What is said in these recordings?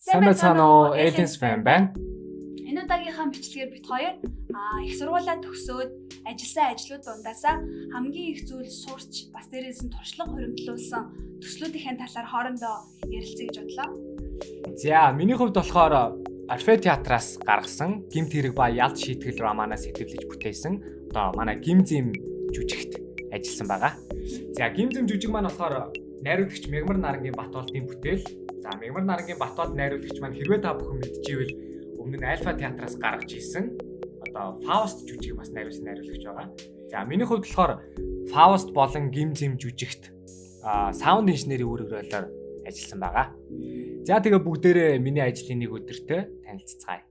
Сайн байцгаана уу? Aliens fan байна. Энэ удаагийнхаа бичлэгээр бит хоёр их сургуулаа төгсөөд ажилласан ажлууд дундаасаа хамгийн их зүйл сурч бас дээрээс нь туршлага хуримтлуулсан төслүүдийн талаар хоорондоо ярилцъя гэж бодлоо. За, миний хувьд болохоор Орфей театраас гаргасан Гэмт хэрэг ба ялт шийтгэл романаас сэтгэлж бүтээсэн одоо манай Гим зэм жүжигт ажилласан байгаа. За, Гим зэм жүжиг маань болохоор найруулагч Мягмар Нарангийн Батболдын бүтээл. За, Мягмар Нарангийн Батболд найруулагч маань хэрвээ та бүхэн мэдчихвэл өмнө нь Альфа театраас гаргаж исэн одоо Фауст жүжигийг бас найруулсан найруулагч байгаа. За, миний хувьд болохоор Фауст болон Гим зэм жүжигт саунд инженерийн үүрэг ролоор ажилласан байгаа. За, тэгээ бүгдээрээ миний ажлын нэг өдөртөө танилцацгаая.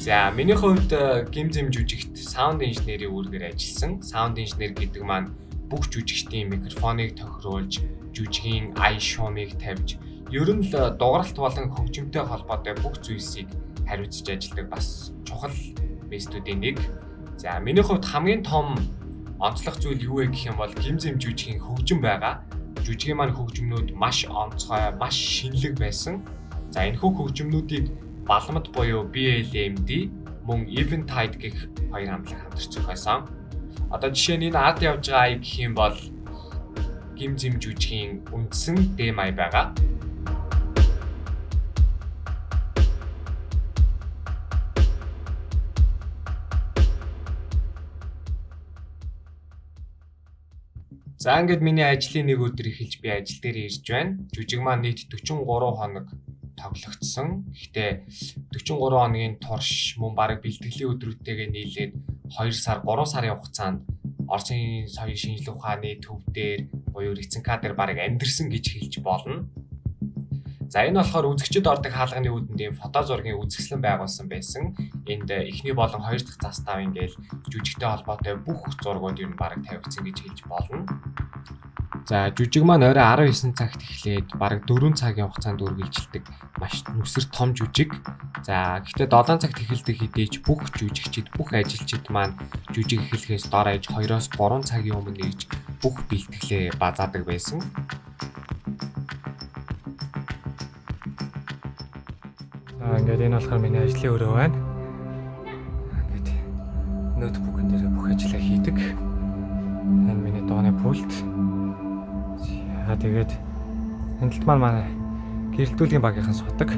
За, миний хувьд гим зэм жүжигт саунд инженерийн үүргээр ажилласан. Саунд инженер гэдэг маань бүх жүжигчдийн микрофоныг тохируулж, жүжигийн ая шуумыг тавьж, ер нь л дугаралт болон хөгжимтэй холбоотой бүх зүйлсийг хариуцж ажилладаг бас чухал местүүдийн нэг. За, миний хувьд хамгийн том онцлог зүйл юу вэ гэх юм бол гим зэм жүжигийн хөгжим байгаа. Жүжигийн маань хөгжмнүүд маш онцгой, маш шинэлэг байсан. За, энэхүү хөгжмнүүдийг Балмад буюу BLMD мөн Eventide гэх хоёр хамтлаг хамтарч зохиосон. Одоо жишээ нь энэ ард явж байгаа ая гэх юм бол гим зэм жүжигийн үндсэн D-май байгаа. За, ингээд миний ажлын нэг өдөр эхэлж би ажил дээр ирж байна. Жүжиг маань нийт 43 хоног тоглогдсон. Гэхдээ 43 хоногийн турш мөн бараг бэлтгэлийн өдрүүдтэйгээ нийлээд 2 сар 3 сарын хугацаанд Оросын соёл шинжилгээ ухааны төв дээр буюу РЦНК дээр бараг амьдэрсэн гэж хэлж болно. За, энэ болохоор үзэгчид ордог хаалганы үүдэнд ийм фото зургийн үзэсгэлэн байгуулсан байсан. Энд эхний болон хоёр дахь застав ингээл жүжигтэй холбоотой бүх зургууд ер нь бараг тавигдсан гэж хэлж болно. За, жүжиг маань орой 19 цагт эхлээд бараг 4 цагийн хугацаанд үргэлжилдэг маш нүсэр том жүжиг. За, гэхдээ 7 цагт эхэлдэг хэдий ч бүх жүжигчид, бүх ажилчид маань жүжиг эхлэхээс дор хаяж 2-оос 3 цагийн өмнө ирж бүх бэлтгэлээ базаадаг байсан. За, ингээд энэ болохоор миний ажлын өрөө байна. Ингээд ноутбукн дээр бүх ажлаа хийдэг. Энэ миний дооны пульт. За, тэгээд энэ талд маань манай гэрэлтүүлгийн багийнхан суудаг.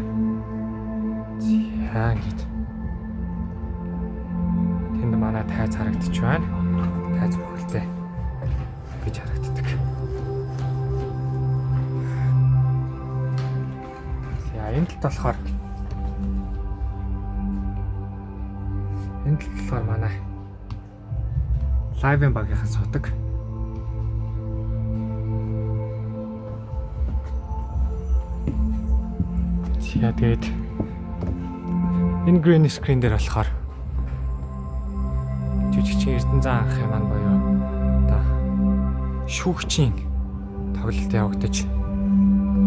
За, ингээд тэнд манай тайз харагдчих байна. Тайз бүхэлдээ гэж харагддаг. За, энэ талд болохоор манай live-ын багийнхан суудаг. За, тэгээд энэ green screen дээр болохоор жүжигчин Эрдэнэзан анхын маань буюу одоо шүүгчийн тоглолт явагдаж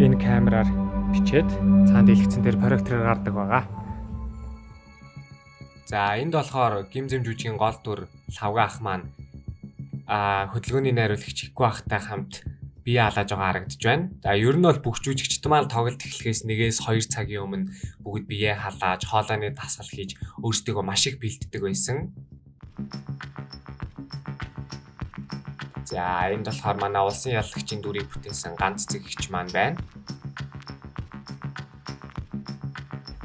энэ камераар бичээд цаана дэлгэцэн дээр прожектороор гардаг байгаа. За, энд болохоор гим зэм жүжигийн гол дүр Лавга ах маань хөдөлгөөний найруулагч Икку ахтай хамт бие халааж байгаа харагдаж байна. За, ер нь бол бүх жүжигчд маань тоглолт эхлэхээс 1-ээс 2 цагийн өмнө бүгд бие халааж, хоолойны дасгал хийж өөрсдийгөө маш их бэлддэг байсан. За, энд болохоор манай улсын яллагчийн дүрийг бүтээсэн ганц цэгч маань байна.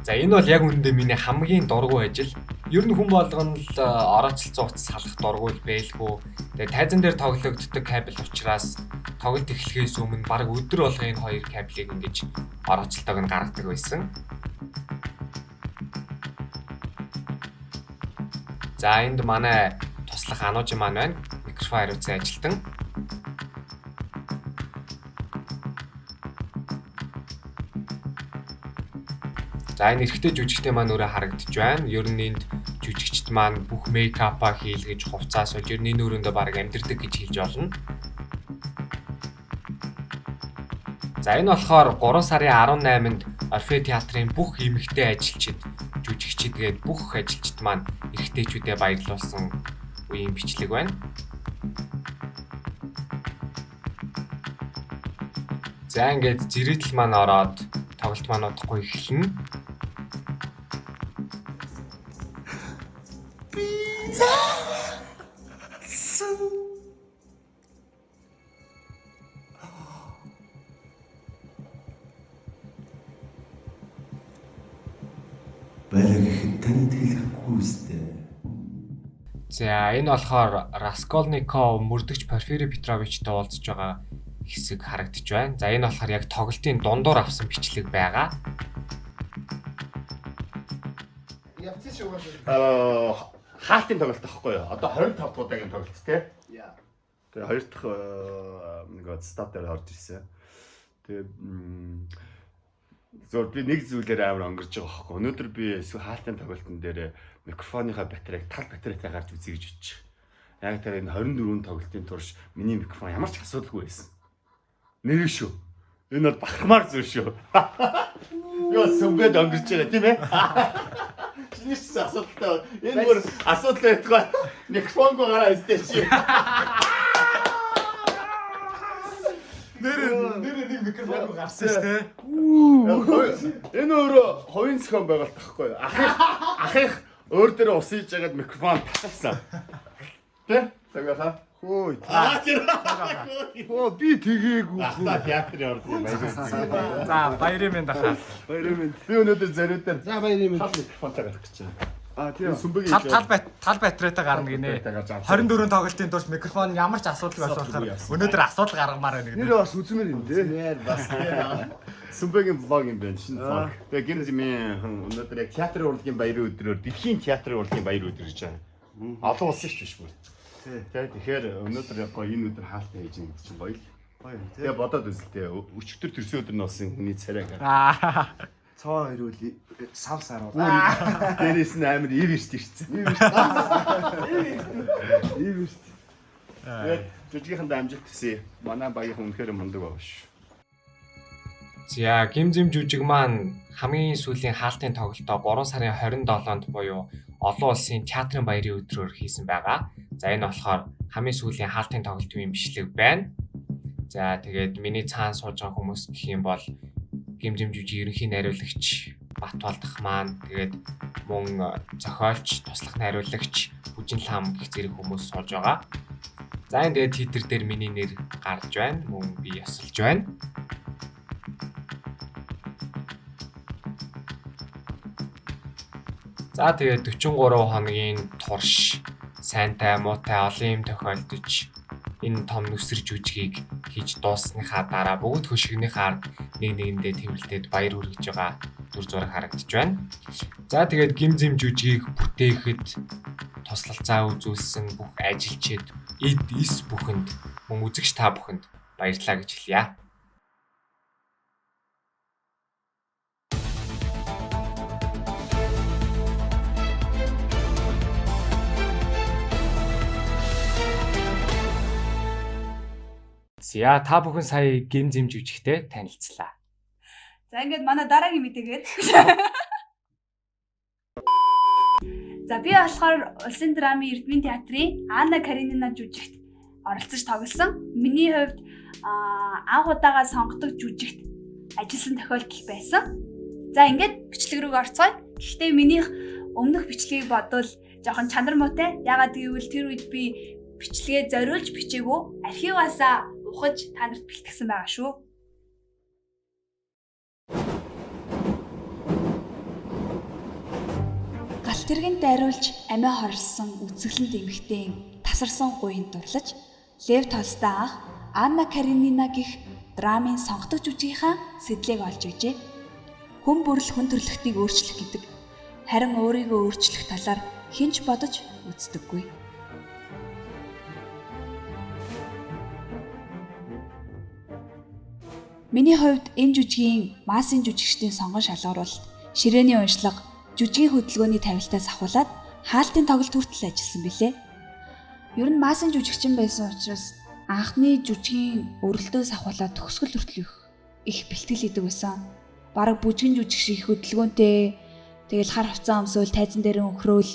За, энэ бол яг үнэндээ миний хамгийн дургүй ажил. Ер нь хүн болгоно л орооцолцсон утас салах дургүй байлгүй. Тэгээ тайзан дээр тоглогддог кабель учраас тоглолт эхлэхээс өмнө бараг өдөр болгон энэ хоёр кабелийг ингэж орооцолтойг нь гаргадаг байсан. За, энд манай туслах Анууж маань байна. Микрофон хариуцсан ажилтан. За, энэ эрэгтэй жүжигчтэй маань өөрөө харагдаж байна. Ер нь энд жүжигчд маань бүх мейкапаа хийлгэж хувцас сольж ер нь энэ өрөөндөө бараг амьдардаг гэж хэлж болно. За энэ болохоор 3 сарын 18-нд Орфей театрын бүх эмэгтэй ажилчид, жүжигчид гээд бүх ажилчид маань эрэгтэйчүүдэд баярлуулсан үеийн бичлэг байна. За ингээд зэрэгдэл маань ороод тоглолт маань удахгүй эхэлнэ. Байлаа гэхэд танд хэлэхгүй үстэй. За энэ болохоор Раскольников мөрдөгч Порфирий Петровичтэй уулзж байгаа хэсэг харагдаж байна. За энэ болохоор яг тоглолтын дундуур авсан бичлэг байгаа. Хаалтын тоглолт байхгүй юу? Одоо 25 дахь удаагийн тоглолт тий. Тэгээ хоёр дахь нэг стат дээр орж ирсэн. Тэгээ зөв би нэг зүйлээр амар өнгөрч байгаа байхгүй. Өнөөдөр би хаалтын тоглолтын дээр микрофоныхаа батарейг тал батарейтай гарч үзье гэж бодчих. Яг тэр энэ 24 тоглолтын турш миний микрофон ямар ч асуудалгүй байсан. Нэр шүү. Энэ бол бахармаар зүйл шүү. Йоо сүмгээд өнгөрч байгаа тийм ээ. Чиний ч асуудалтай. Энэ бүр асуудал байдгаа. Микрофонгүй гараа өстэй чи. Нэр нэг микрофонгүй гарсан шүү дээ. Энэ өөрөө хувийн зохион байгуулалт байхгүй юу? Ахих өөр дээр ус хийж байгаад микрофон тасалсан. Тэ? Цагаалаа. Хөөе. Аа тэр. Хөө би тэгээгүй. Ахта театрын орд юм баяр. За баярын мэнд ахаа. Баярын мэнд. Би өнөөдөр зориудаар За баярын мэнд. тал микрофонтой гарах гэж байна. Аа тийм. Сүмбэг Тал батарейтай гарна гинэ. 24 тоглолтын турш микрофон ямар ч асуудалгүй байсан болохоор өнөөдөр асуудал гаргамаар байна Нэр гинэ. бас үзмэр юм тий. Нэр бас Сүмбэгийн влог юм байна. Шинэ влог. Тэгээ гинз юм өнөөдөр яг театрын урлагийн баярын өдрөөр дэлхийн театрын урлагийн баяр өдөр гэж байна. Олон улсын ч биш бүр. Тэ тэгэхээр өнөөдөр яг гоё энэ өдөр хаалтаа хийж байгаа гэдэг чинь гоё л. Гоё юм тий. Тэгээ бодоод үзэлтэй. Өчигдөр төрсөн өдөр нь болсон хүний царайг. Аа. Цоо ирүүл сав саруу. Дээрээс нь амар ив ирт ирсэн. Ив ирт. Тэгээд жижигхэндээ амжилт хүсье. Манай багийнхан үнэхээр мундаг байгаа шүү. За гимзэм жүжиг маань хамгийн сүүлийн хаалтын тоглолтоо 3 сарын 27-нд буюу олон улсын театрын баярын өдрөөр хийсэн байгаа. За энэ болохоор хамгийн сүүлийн хаалтын тоглолтын бичлэг байна. За тэгээд миний цаана сууж байгаа хүмүүс гэх юм бол гимзэм жүжиг ерөнхий найруулагч Батбалдах маань тэгээд мөн зохиолч, туслах найруулагч Бүжин лам гэх зэрэг хүмүүс сууж байгаа. За энэ тэгээд титр дээр миний нэр гарч байна. Мөн би ёсолж байна. За тэгээд 43 хоногийн турш сайнтай, муутай олон юм тохиолдож энэ том нүсэр жүжигийг хийж дууссаныхаа дараа бүгд хөшигнийхаа ард нэг нэгэндээ тэмрэлдээд баяр хүргэж байгаа дүр зураг харагдаж байна. За тэгээд гим зэм жүжигийг бүтээхэд туслалцаа үзүүлсэн бүх ажилчид, эд эс бүхэнд мөн үзэгч та бүхэнд баярлалаа гэж хэлье. За та бүхэн сая гим зэм жүжигтэй танилцлаа. За ингээд манай дараагийн мэдээгээр. За би болохоор Улсын драмын Эрдмийн театрын Анна Каренина жүжигт оролцож тоглосон. Миний хувьд анх удаага сонгодог жүжигт ажилласан тохиолдол байсан. За ингээд бичлэг рүү орцгоё. Гэхдээ минийх өмнөх бичлэгийг бодвол жоохон чанар муутай. Яагаад гэвэл тэр үед би бичлэгээ зориулж бичээгүй архиваасаа ухаж та нарт бэлтгэсэн байгаа шүү. Галт тэргэнд дайруулж амиа хорлсон үзэсгэлэнт эмэгтэйн тасарсан гуйнд дурлаж Лев Толстой анх Анна Каренина гэх драмын сонгодог жүжигийнхаа сэдлийг олж байжээ. Хүн бүрэл хүн төрөлхтнийг өөрчлөх гэдэг. Харин өөрийгөө өөрчлөх талаар хэн ч бодож үздэггүй. Миний хувьд энэ жүжигийн массын жүжигчдийн сонгон шалгаруулалт, ширээний уншлага, жүжигийн хөдөлгөөний тавилтаас ахуулаад Хаалтын тоглолт хүртэл ажилласан билээ. Ер нь Масын жүжигчин байсан учраас анхны жүжигийн өрөлдөөс ахуулаад төгсгөл хүртэл их бэлтгэл хийдэг байсан. Бараг бүжгэн жүжиг шиг их хөдөлгөөнтэй. Тэгэл хар хувцас өмсөөл тайзан дээр өнхрөөл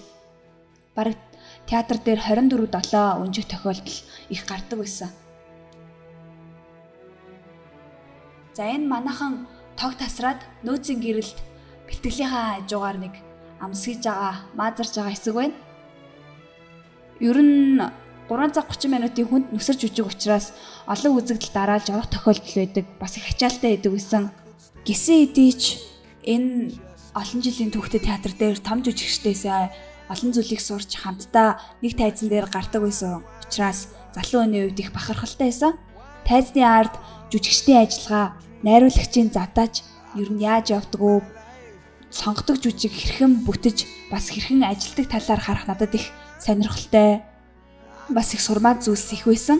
бараг театр дээр 24/7 өнжих тохиолдол их гардаг байсан. За энэ манайхан тог тасраад нөөцийн гэрэлд бэлтгэлийнхаа хажуугаар нэг амсгийж байгаа, маазарж байгаа хэсэг байна. Ер нь 3 цаг 30 минутын хүнд нүсэр жүжиг учраас олон үзэгдэл дараалж орох тохиолдол байдаг. Бас их ачаалтай байдаг байсан. Гисэн хэдий ч энэ олон жилийн түүхтэй театр дээр том жүжигчдээсээ олон зүйлийг сурч хамтдаа нэг тайзан дээр гардаг байсан учраас залуу хүний хувьд их бахархалтай байсан. Тайзны ард жүжигчдийн ажиллагаа, найруулагчийн задаач ер нь яаж явдаг вэ? Сонгодог жүжиг хэрхэн бүтэж, бас хэрхэн ажилдаг талаар харах надад их сонирхолтой, бас их сурмаар зүйлс их байсан.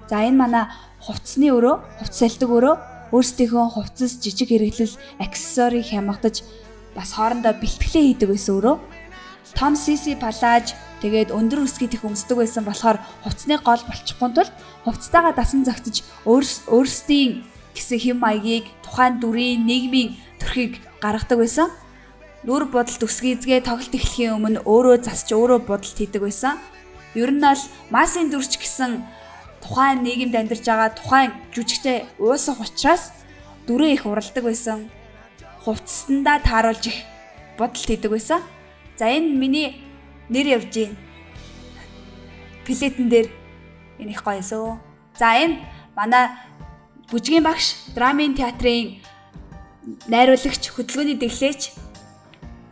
За энэ манай хувцсны өрөө, хувцас сэлдэг өрөө, өөрсдийнхөө хувцас, жижиг хэрэглэл, аксессуарыг хямгадаж бас хоорондоо бэлтгэлээ хийдэг байсан өрөө. Том CC палаж тэгээд өндөр өсгийд их өмсдөг байсан болохоор хувцсны гол болчихгүй тул хувцастайгаа дасан зохицож өөрсдийн гэсэн хэм маягийг, тухайн дүрийн, нийгмийн төрхийг гаргадаг байсан. Нүр бодолд өсгийзгээ тоглолт эхлэхийн өмнө өөрөө засч өөрөө бодолт хийдэг байсан. Ер нь бол Масын дүрч гэсэн тухайн нийгэмд амьдарч байгаа тухайн жүжигчтэй уусах учраас дүрээ их уралдаг байсан. Хувцсандаа тааруулж их бодолт хийдэг байсан. За энэ миний нэр явж гин. Плетэн дээр энэ их гоё эсөө. За энэ манай бүжгийн багш, драмын театрын найруулагч, хөдөлгөөний дэглээч.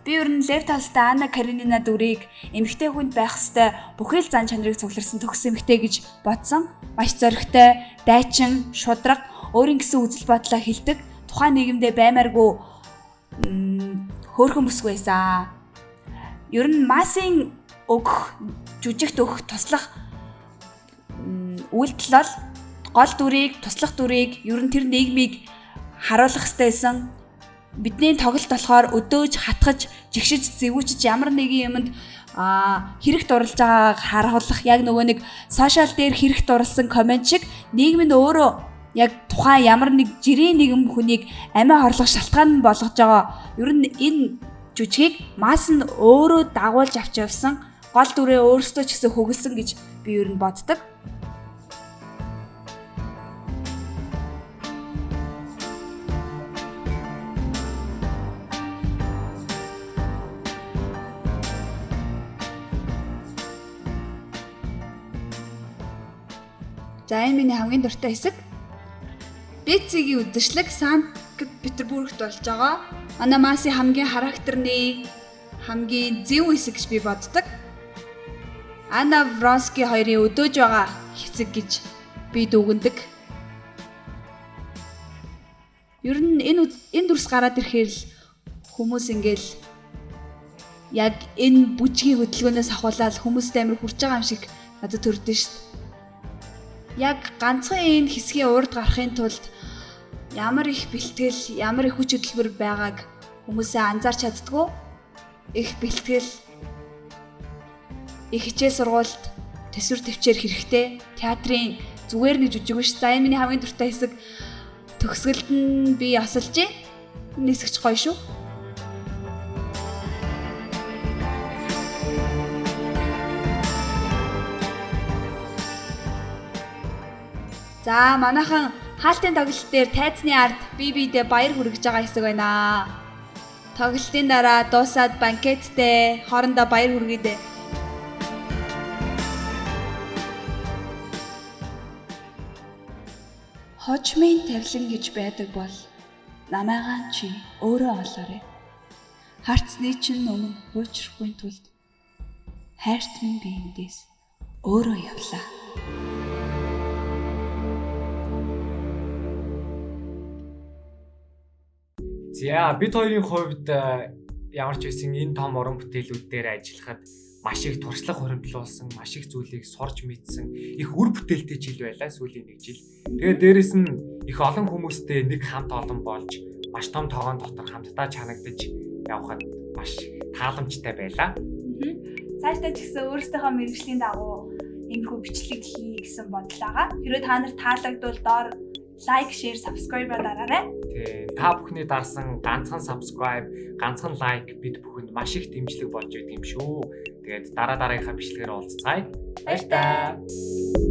Би ер нь Лев Толстой Анна Каренина дүрийг эмэгтэй хүнд байх ёстой бүхий л зан чанарыг цугларсан төгс эмэгтэй гэж бодсон. Маш зоригтой, дайчин, шудраг, өөрийн гэсэн үзэл бодлоо хэлдэг, тухайн нийгэмдээ баймааргүй хөөрхөн бүсгүй байсан. Ер нь Масын өгөх, жүжигт өгөх туслах үйлдэл бол гол дүрийг, туслах дүрийг, ер нь тэр нийгмийг харуулах ёстой байсан. Бидний тоглолт болохоор өдөөж, хатгаж, жигшиж, зэвүүчж ямар нэгэн юмд хэрэг дурлж байгааг харуулах, яг нөгөө нэг сошиал дээр хэрэг дурлсан коммент шиг нийгэм нь өөрөө яг тухайн ямар нэг жирийн нийгэм хүнийг амиа хорлох шалтгаан болгож байгаа. Ер нь энэ жүжигийг Мас нь өөрөө дагуулж авч явсан, гол дүрээ өөрсдөө ч гэсэн хөглсөн гэж би ер нь боддог. За энэ миний хамгийн дуртай хэсэг. Бицгийн үдшилэг Санкт-Петербургт болж байгаа. Манай Масын хамгийн характерны, хамгийн зөв хэсэг гэж би боддог. Анна Вронски хоёрын өдөөж байгаа хэсэг гэж би дүгнэдэг. Ер нь энэ дүрс гараад ирэхээр л хүмүүс ингээл яг энэ бүжгийн хөдөлгөөнөөс ахуулаад хүмүүст амар хүрч байгаа юм шиг надад төрдөн шүү дээ. Яг ганцхан энэ хэсгийн урд гарахын тулд ямар их бэлтгэл, ямар их хүч хөдөлмөр байгааг хүмүүсээ анзаарч чаддгүй. Их бэлтгэл, их хичээл сургуульд төсвөр төвчээр хэрэгтэй. Театрын зүгээр нэг жүжиг биш. За энэ миний хамгийн дуртай хэсэг. Төгсгөлд нь би асалж байна. Энэ хэсэг ч гоё шүү. За манайхан хаалтын тоглолт дээр тайзны ард бие биедээ баяр хүргэж байгаа хэсэг байна. Тоглолтын дараа дуусаад банкеттэй хоорондоо баяр хүргэе дээ. Хожмын тавилан гэж байдаг бол намайгаа чи өөрөө олоорой. Харцны чинь өмнө хуучрахгүй тулд хайрт минь би эндээс өөрөө явлаа. За бид хоёрын хувьд ямар ч байсан энэ том уран бүтээлүүд дээр ажиллахад маш их туршлага хуримтлуулсан, маш их зүйлийг сурч мэдсэн, их үр бүтээлтэй жил байлаа сүүлийн нэг жил. Тэгээд дээрэс нь их олон хүмүүстэй нэг хамт олон болж маш том тогоон дотор хамтдаа чанагдаж явхад маш тааламжтай байлаа. Цаашдаа ч гэсэн өөрсдийнхөө мэргэжлийн дагуу иймэрхүү бичлэг хий гэсэн бодол байгаа. Хэрвээ та нарт таалагдвал доор like, share, subscribe дараарай. Тий. Та бүхний дарсан ганцхан subscribe, ганцхан like бид бүхэнд маш их дэмжлэг болж өгдөг юм шүү. Тэгээд дараа дараагийнхаа бичлэгээр уулзацгаая. Баяртай.